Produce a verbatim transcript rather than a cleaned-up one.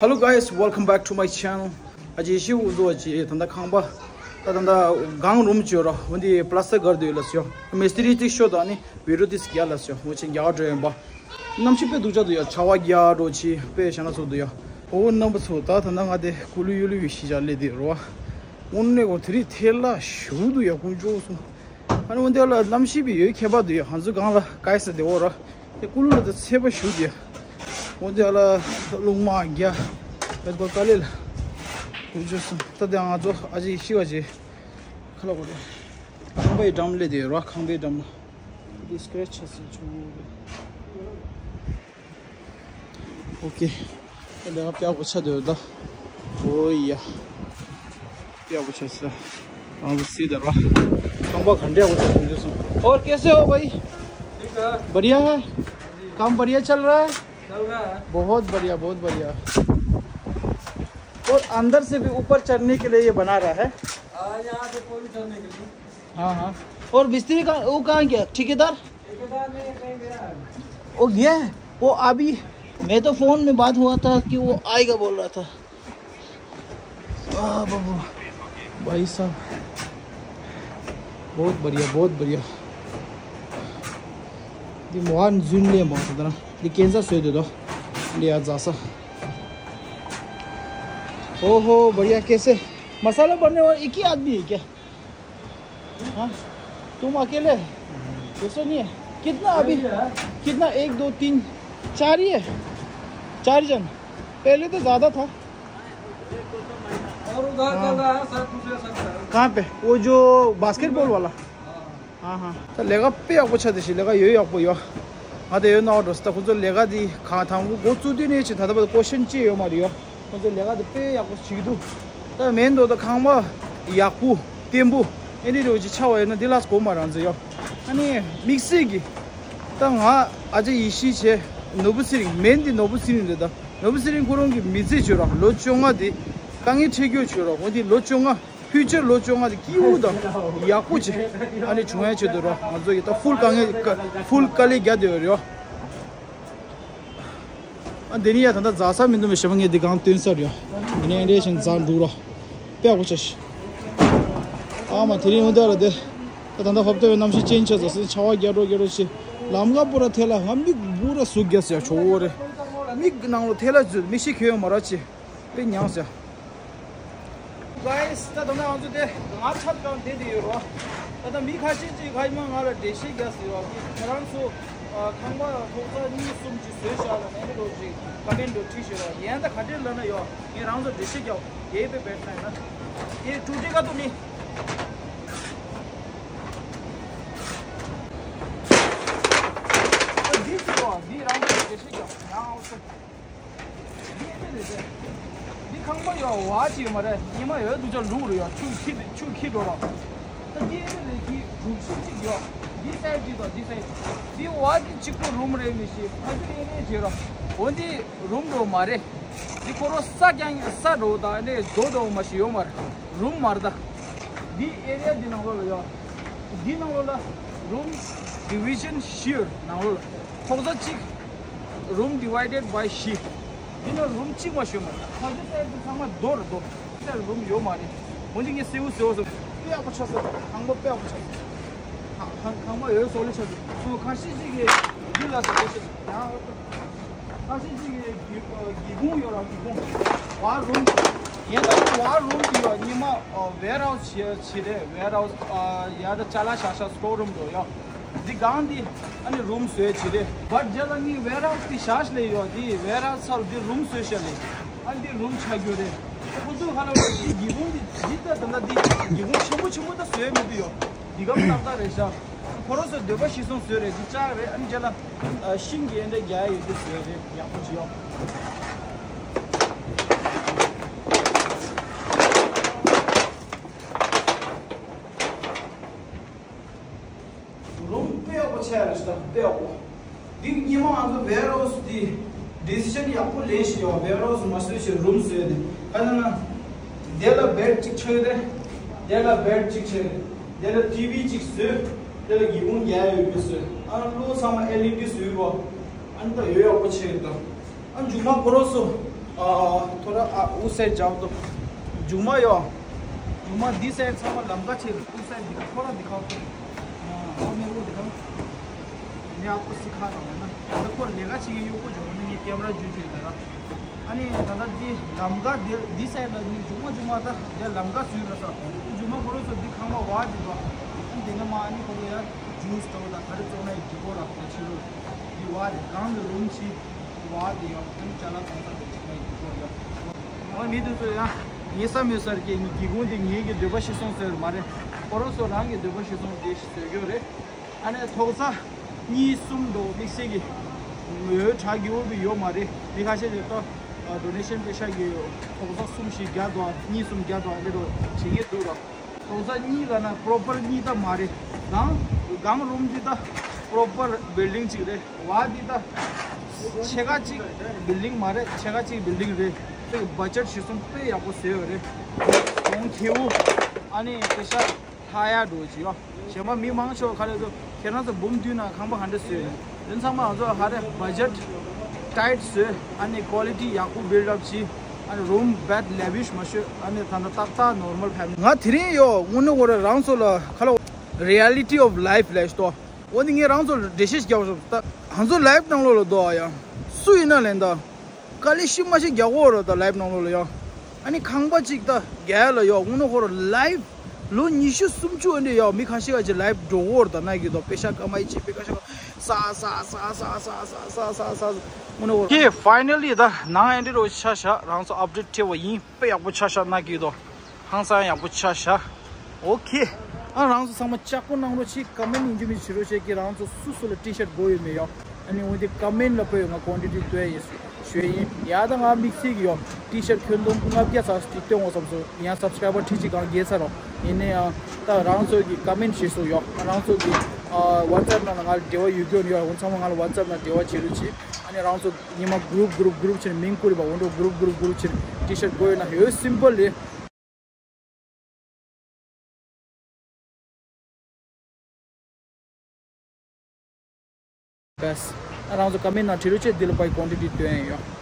Hello guys, welcome back to my channel. ཨ་ཅེ་ཤི་འུ་ཟོ་ཅེ་ད་ད་ཁང་པ་ད་ད་ད་གང་རུམ་ཅོ་རོ་འོན་ཏེ་པ་ལ་སི་ཊར་གར་དུ་ལ་སོ་མི་སྟི་རི་ཏི་ཤོ་ད་ནི་བི་རོ་ཏི་སི་ཀྱ་ལ་སོ་འོ་ཅེ་རྒྱ་གར་འགྲོ་ཡོན་པ་གནམ་གཤིས་དཔེ་སྡུག་ཅག་དུ་ཡ་ཆ་བ་རྒྱ་རོ་ཅི་དཔེ་ཤ་ན་ཚོ་དུ་ཡ་འོ་རྣམ་པ་ཚོ་ད་ད་ད་ང་དེ་ཀུ་ལུ་ཡུ་ལུ་ཡུ་ཤི་ཅག་ལེ་དེ་རོ་འོ་ནེ་གོ་དེ་རི་ཐེ་ལ་ཞུ་དུ་ཡ་ཀུན་ཅོ་སོང་། ཨ་ནི་འོན་ཏེ་ལ་གནམ་གཤིས་པའི་ཡོད་ཁྱད་པར་དུ་ཡོད་ཧང་ཚུ་གང་ལ་ཀའི་ས་དེ་འོ་ར་དེ་ཀུ་ལུ་ལ་དེ་ཚེ་པ་ཞུ་དེ་འོན་ཏེ་ལ་རླུང་མ་རྒྱ་བེད་པ་ཀ་ལེ་ལ་ཀུ་ཅོ་སོང་། ད་དེ་ང་ཚོ་ཨ་ཅེ་ཤི་བ་ཅེ་ཁ་ལ་གོ་ར་ཁང་པའི་འགྲམ་ལེ་དེ་ར་ཁང་པའི་འགྲམ་ལ་དེ་སྐྲེ་ཆ་སི་ཆུ། OK. ལས་ཀ་ཡག་པོ་ཆགས་འདུག་ད། ཨོ་ཡ། ཡག་པོ་ཆགས་སོང་། རང་ཚོ་སྲིད་དར་བ། ཁང་པ་ག་འདྲ་ཡག་པོ་ཆགས་འདུག་སོང་། और कैसे हो भाई? ठीक है। बढ़िया है। काम बढ़िया चल रहा है। चल रहा है। बहुत बढ़िया, बहुत बढ़िया। और अंदर से भी ऊपर चढ़ने के लिए ये बना रहा है। हाँ, यहाँ से पूरी चढ़ने के लिए। हाँ, हाँ। और मिस्त्री का, वो कहाँ गया? ठेकेदार? ठेकेदार नहीं, कहीं गया है। वो गया है? वो अभी, मैं तो फोन में बात हुआ था कि वो आएगा बोल रहा था। आ, बाबू, भाई साहब, बहुत बढ़िया, बहुत बढ़िया। दी मोहन जुन ले मोहन दरा, दी केंजा सोए दे दो, ले आ जा सा। ओहो, बढ़िया, कैसे? मसाला बनने वाला एक ही आदमी है क्या? हाँ? तुम अकेले? कैसे नहीं है? कितना अभी? कितना? एक, दो, तीन, चार ही है? चार जन? पहले तो ज़्यादा था। और उधर हाँ। चल रहा है, सर, दूसरे सर। कहाँ पे? वो जो बास्केटबॉल वाला? हाँ, हाँ। ད་ལས་ཀ་དཔེ་ཡག་པོ་ཆགས་དེ་ཞིག་ལས་ཀ་ཡོད་ཡག་པོ་ཡོད། ང་དེ་ཡོད་ནའོ་འགྲོ་ད་ཁོ་ཚོ་ལས་ཀ་དེ་གང་ཐང་གོ་འགོ་བཙུགས་དུས་ནས་ཅི་ད་ལྟ་བར་ཀོ་ཤན་ཅི་ཡོད་མ་རེད་ཡོད། ཁོ་ཚོ་ལས་ཀ་དེ་དཔེ་ཡག་པོ་བྱེད་ཀྱི་འདུག་ད་མེན་འདོ་ད་ཁང་པ་ཡག་པོ་བརྟན་པོ་ཨེ་འདི་རེ་བ་ཅིག་ཆགས་པ་ཡོད་ན་འདི་ལ་གོ་མ་རང་ཚོ་ཡོད། ཨ་ནི་དམིགས་བསལ་གྱི་ད་ང་ཨ་ཅེ་ཡེ་ཤེས་བྱས་ནོར་བུ་ཚེ་རིང་མེན་འདི་ནོར་བུ་ཚེ་རིང་རེད། ད་ནོར་བུ་ཚེ་རིང་ཁོ་རང་གི་མི་ཚེ་བྱོས་ར་ལོ་བཅོ་ལྔ་དེ་དཀའ་ངལ་འཕྲད་རྒྱུ་བྱོས་ར་འོ་འདི་ལོ་བཅོ་ལྔ། ཕིའུ་ཅར་ལོ་བཅོ་ལྔ་དེ་སྐྱིད་པོ་དང་ཡག་པོ་བྱེད། ཨ་ནི་བྱུང་ཡ་ཆེད་དུ་རོ་ང་ཚོ་ཡི་ད་ཕུལ་དཀའ་ངལ་ཀ་ཕུལ་དཀའ་ལས་རྒྱག་བསྡད་ཡོད་རེད་ཡོ། ཨ་འདི་ནི་ཡ་ད་ལྟ་རྫ་ས་མི་འདུག་མི་ཞེ་པོ་ངས་འདི་གང་སྟོན་ས་རེད་ཡོ། འདི་ནས་འདྲེ་ཞིང་རྫ་འདུག་རོ། དཔེ་ཡག་པོ་ཆེ་ཤི། ཨ་མ་དེ་རིང་འོ་ད་ར་དེ། ད་ད་ལྟ་ཧོབ་ཏེ་བའི་གནམ་གཤིས་ཅན་ཆ་ཟ་སི་ཆ་བ་རྒྱ་རོ་རྒྱ་རོ་ཆེ། ལམ་ཁ་པུ་ར་ཐལ་ལ་ང་མིག་པུ་ར་ཟུག་རྒྱ་སི་ཡ་ཆོ་བོ་རེད། མིག་ནང་ལོ་ཐལ་ལ་ཟུག་མིག་ཤི་ཁེ་ཡོ་མ་ར་ཆེ། དཔེ་མྱངས་ཟེར། Guys, ད་ད་ནང་ང་ཚོ་དེ་ང་ཆབ་ཀྱང་བསྡད་དེ་ཡོད་རོ། ད་ད་མི་ཁ་ཤས་ཅིག་ཁ་ཡིན་ན་ང་ལ་འགྲེལ་བཤད་རྒྱག་ཟེར་རོ། ཁྱེད་རང་ཚོ་ཁང་པ་ཐོག་ས་གཉིས་གསུམ་ཅིག་བཟོས་བཞག་ལ་ནས་འགྲོ་ཅིག་ཀ་མེན་འགྲོ་ཁྲིད་ཤེས་རོ། ཡན་ད་ག་འདྲས་ལབ་ན་ཡོ་ངས་རང་ཚོ་འགྲེལ་བཤད་རྒྱག་དེ་དཔེ་བེད་ཐང་ཡིན་ན་དེ་ཀྲུ་ཏི་ཀ་ཏུ་མི། འདི་ཅིག་རོ་འདི་རང་ཚོ་འགྲེལ་བཤད་རྒྱག་ཡང་འོ་ཚོ། འདི་ཁང་པ་ཡོད་བ་ཅིག་མ་རེད། ཉི་མ་ཡོད་དུ་ཅག་ལུག་རེད་ཡོད། ཆུ་ཁྱི་ཆུ་ཁྱི་འགྲོ་རོགས། ད་སྐྱེ་རེ་ལས་ཀྱི་གྲུ་བཞི་ཅིག་ཡོད། འདི་སའི་ཅིག་དང་འདི་སའི་འདི་བ་གི་གཅིག་པོ་རུམ་རེད་མི་ཤེས། ཕ་གི་ཨེ་རེད་བྱེད་རོགས། འོ་འདི་རུམ་འགྲོ་མ་རེད། འདི་ཁོ་རོ་ས་ཀྱང་ས་འགྲོ་དང་ཨེ་རེད་རྡོ་འགྲོ་མ་ཤེས་ཡོད་མ་རེད། རུམ་མ་རེད་ད། འདི་ཨེ་རི་ཡ་འདི་ནང་ལོགས་ལ་ཡོད། འདི་ནང་ལོགས་ལ་རུམ་ཌི་བི་ཤན་ཤིར་ནང་ལོགས་ལ་ཐོག་ས་གཅིག Room divided by བཞི། འདི་ན་རུམ་གཅིག་མ་ཤོད་མ་རེད། ཁ་ཆེ་སའི་དེ་ཚང་མ་རྡོ་རེད་རྡོ། སའི་རུམ་ཡོད་མ་རེད། འོན་ཏེ་ངས་སེའུ་སེའུ་སོ་དཔེ་ཡག་པོ་ཆགས་སོང་། ཁང་པ་དཔེ་ཡག་པོ་ཆགས་སོང་། ཁང་ཁང་པ་ཡོད་སོ་ལེ་ཆགས་སོང་། ཁ་ཤས་ཅིག་གིས་འདི་ལ་ཟ་དགོས་ཤེས་སོང་། ཡང་ཁ་ཤས་ཅིག་གིས་སྒེའུ་སྒེའུ་ཁུང་ཡོད་ར་སྒེའུ་ཁུང་། ཝར་རུམ། ཡིན་ད་ཝར་རུམ་འདི་ཡོད་ཉི་མ་ཝེར་ཧའུ་སི་བྱེད་བྱེད་རེད། ཝེར་ཧའུ་སི་ཡ་ད་ཅ་ལག་བཞག་བཞག་སི་ཊོར་རུམ་འགྲོ་ཡོད། འདི་སྒང་འདི་ཨ་ནི་རུམ་བཟོས་བྱེད་རེད། བར་རྒྱ་ལ་ངའི་ཝེར་ཧའུ་སི་འདི་བཞག་ལས་ཡོད། འདི་ཝེར་ཧའུ་སི་ཚར་འདི་རུམ་བཟོས་བཞག་ལས་ཨ་འདི་རུམ་ཆགས་རྒྱུ་རེད། ཁོ་ཚོས་ཧ་ལམ་འདི་སྒེའུ་ཁུང་འདི་འདི་ལྟ་ད་ལྟ་འདི་སྒེའུ་ཁུང་ཆེན་པོ་ཆེན་པོ་ད་བཟོས་མི་འདུག་ཡོད། འདི་གམ་ཏག་ཏག་རེད་ཤག་ཁོ་རང་ཚོ་འདོད་པ་གཞིར་བཟུང་བཟོས་རེད། འདི་ལྕགས་རེད། ཨ་ནི་རྒྱ་ལ་ཤིང་གི་ཨེ་འདྲ་རྒྱག་ཡོད་འདི་བཟོས་རེད། ཡག་པོ་ཅིག་ཡོད། རུམ་དཔེ་ཡག་པོ་ཆགས་རེད་ཤག་དཔེ་ཡག་པོ། འདི་སྔོན་མ་ང་ཚོ་ཝེར་ཧའུ་སི་འདི་ཌི་སི་ཤན་ཡག་པོ་ལེན་ཤེས་ཡོད། ཝེར་ཧའུ་སི་མ་བཟོས་ཤེས་རུམ་བཟོས་ཏེ་ག་ན་ན་དེ་ལ་བེཌ་གཅིག་ཆགས་རེད། དེ་ལ་བེཌ་གཅིག་ཆགས་རེད། དེ་ལ་ཊི་ཝི་གཅིག་བཟོས། དེ་ལ་སྒེའུ་ཁུང་རྒྱག་ཡོད་པའི་བཟོས། ཨ་ནི་གློག་ཚང་མ་ཨེལ་ཨི་ཌི་བཟོས་པ། ཨ་ནི་ད་ཡོད་ཡག་པོ་ཆགས་ཡོད་ད། ཨ་མཇུག་མ་ཁོ་རང་ཚོ་ आ, थोड़ा, आ, उस साइड जाओ तो। जुम्मा यो। जुम्मा दिस साइड सब लंबा छे, उस साइड दिखा, थोड़ा दिखाओ तो। हाँ, और मेरे को दिखाओ। मैं आपको सिखा रहा हूँ ना। देखो, लेगा चाहिए यो को जो मैंने ये कैमरा जो जो इधर। अनि दादा जी लंबा दिस साइड लगी जुम्मा जुम्मा था, ये लंबा सुई रहा था। जुम्मा करो सो दिखाऊंगा वाज दो। अनि देना मानी को यार जूस तो दा घर तो नहीं दिखो रखते छिरो। ये वाज काम रूम सी वाज यो तुम चला कौन सा देखो यो। और मी तो या ये सब में सर के गिगुन दे ये के देबा शिसों सर मारे। परोसो रंग के देबा शिसों देश से गयो रे। ཨ་ནི་ཐོག་ས་གཉིས་གསུམ་འགྲོ་དམིགས་བསལ་གྱི་ངོས་དྲག་གི་འོས་པའི་ཡོད་མ་རེད། མི་ཁ་ཤས་ཀྱིས་ད་ཌོ་ནེ་ཤན་པེ་ཤ་གི་ཐོག་ས་གསུམ་བཞི་བརྒྱ་དང་གཉིས་གསུམ་བརྒྱ་དང་ཨ་ནི་འགྲོ་བྱེད་ཀྱི་འདུག་ར། ཐོག་ས་གཉིས་ལ་ན་པོ་རོ་པར་གཉིས་ད་མ་རེད། གང་གང་རུམ་འདི་ད་པོ་རོ་པར་བིལ་ཌིང་གཅིག་རེད། བ་འདི་ད་ཕྱེད་ཀ་གཅིག་བིལ་ཌིང་མ་རེད། ཕྱེད་ཀ་གཅིག་བིལ་ཌིང་རེད། དེ་གི་བ་ཇེཊ་གཞི་བཟུང་དཔེ་ཡག་པོ་བཟོས་ཡོད་རེད། གོང་ཁེའུ་ཨ་ནི་པེ་ཤ་ལྷག་ཡག་འགྲོ་གི་ཡོད། གཞན་པ་མི་མང་ཆེ་བ་ག་རེ་འདུག་ཁྱེད་རང་ཚོ་འབུམ་བདུན་ནང་ཁང་པ་ག་འདྲ་བཟོས་ཡོད། དེ་ཚང་མ་ང་ཚོ་ཧ་རེ་བ་ཇེཊ་ཊའིཊ་བཟོས། ཨ་ནི་ཀོ་ལི་ཊི་ཡག་པོ་བིལ་ཌ་ཨབ་བྱས། ཨ་ནི་རུམ་བེཌ་ལེ་བིཤ་མ་བཟོས། ཨ་ནི་ད་ལྟ་ཏག་ཏག་ནོར་མལ་ཕེ་མི་ལི། ང་དེ་རིང་ཡོད་དངོས་གནས་ཁོ་རང་རང་ཚོ་ལ་ཁ་ལོ་རི་ཡ་ལི་ཊི་ཨོཕ་ལའིཕ་ལས་ཤོག་འོ་ནི་ངས་རང་ཚོ་ལ་འགྲེལ་བཤད་རྒྱག་ཤོག་ད་ང་ཚོ་ལའིཕ་ནང་ལོགས་ལ་འདུག་ཨ་ཡ། སུ་ཡིན་ན་ལེན་ད། དཀའ་ལས་ཤི་མ་ཤི་རྒྱག་གོ་ར་ད་ལའིཕ་ནང་ལོགས་ལ་ཡ། ཨ་ནི་ཁང་པ་གཅིག་ད་རྒྱ་ལ་ཡ་དངོས་གནས་ཁོ་ར་ལའིཕ་ལོ་ཉི་ཤུ་སུམ་ཅུ་ཨ་འདྲ་ཡ་མི་ཁ་ཤས་ཁ་ཅིག་ལའིཕ་འགྲོ་གོ་ར་ད་ན་གི་ད་པེ་ཤ་ཀ་མ་ཡི་ཅི་པེ་ཁ་ཤས་ས་ས་ས་ས་ས་ས་ས་ས་ས་ས་དངོས་གནས་ཁོ་ར། ཀེ་ཕའི་ནལ་ལི་ད་ནང་ཨ་འདྲ་རོ་ཆ་ཤ་རང་ཚོ་ཨབ་ཌེཊ་ཐེབས་པ་ཡིན། དཔེ་ཡག་པོ་ཆ་ཤ་ན་གི་ད། ཧང་སང་ཡག་པོ་ཆ་ཤ། ཨོ་ཁེ། ཨ་རང་ཚོ་ཚང་མ་ལྕགས་པོ་གནང་རོགས་བྱེད། ཀ་མེན་ཊི་ཡིན་རྒྱུ་མེད་བྱེད་རོགས་བྱེད་ཀྱི། རང་ཚོ་སུ་སུ་ལ་ཊི་ཤར་དགོས་ཡོད་མེད་ཡོད། ཨ་ནི་འོན་ཏེ་ཀ་མེན་ཊི་ལ་ཕེབས་ཡོད། ང་ཀོན་ཊི་ཊི་སྟོན་ཡིན་ཞུ་ཡིན། ཡ་ད་ང་དམིགས་བསལ་གྱི་ཡོད། ཊི་ཤར་ཁྱོན་བསྡོམས་ལྔ་བརྒྱ་ཙམ་ཞིག་སྟོན་འོང་བསམ་སོང་། ཡང་སབ་སི་ཀ་རའི་བར་ཁྲི་གཅིག་གང་བརྒལ་ཚར་རོགས། ཡིན་ནའི་ཡང་ད་རང་ཚོ་གི་ཀ་མེན་ཊི་བྱེད་སྲོལ་ཡོད། ང་རང་ཚོ་གི་ཝ་ཊི་སི་ཨེབ་ནང་ལ་ང་ལ་འབྲེལ་བ་ཡོད་རྒྱུ་ཡོད། འོ་ཚང་མ་ང་ལ་ཝ་ཊི་སི་ཨེབ་ནང་འབྲེལ་བ་བྱེད་རོགས་བྱེད། ཨ་ནི་རང་ཚོ་ཉི་མ་གུ་རུབ་གུ་རུབ་གུ་རུབ་བྱས་ནས་མིང་བསྐུར་རེད་པ། འོ་འགྲོ་གུ་རུབ་གུ་རུབ་གུ་རུབ་བྱས་ནས་ཊི་ཤར་དགོས་ཡོད་ན་ཡོད། སིམ་པལ་རེད། བས། ཨ་རང་ཚོ་ཀ་མེན་ཊི་ནང་བྲིས་རོགས་བྱེད། འདི་ལ་ཕར་ཀོན་ཊི་ཊི་སྟོན་ཡོད།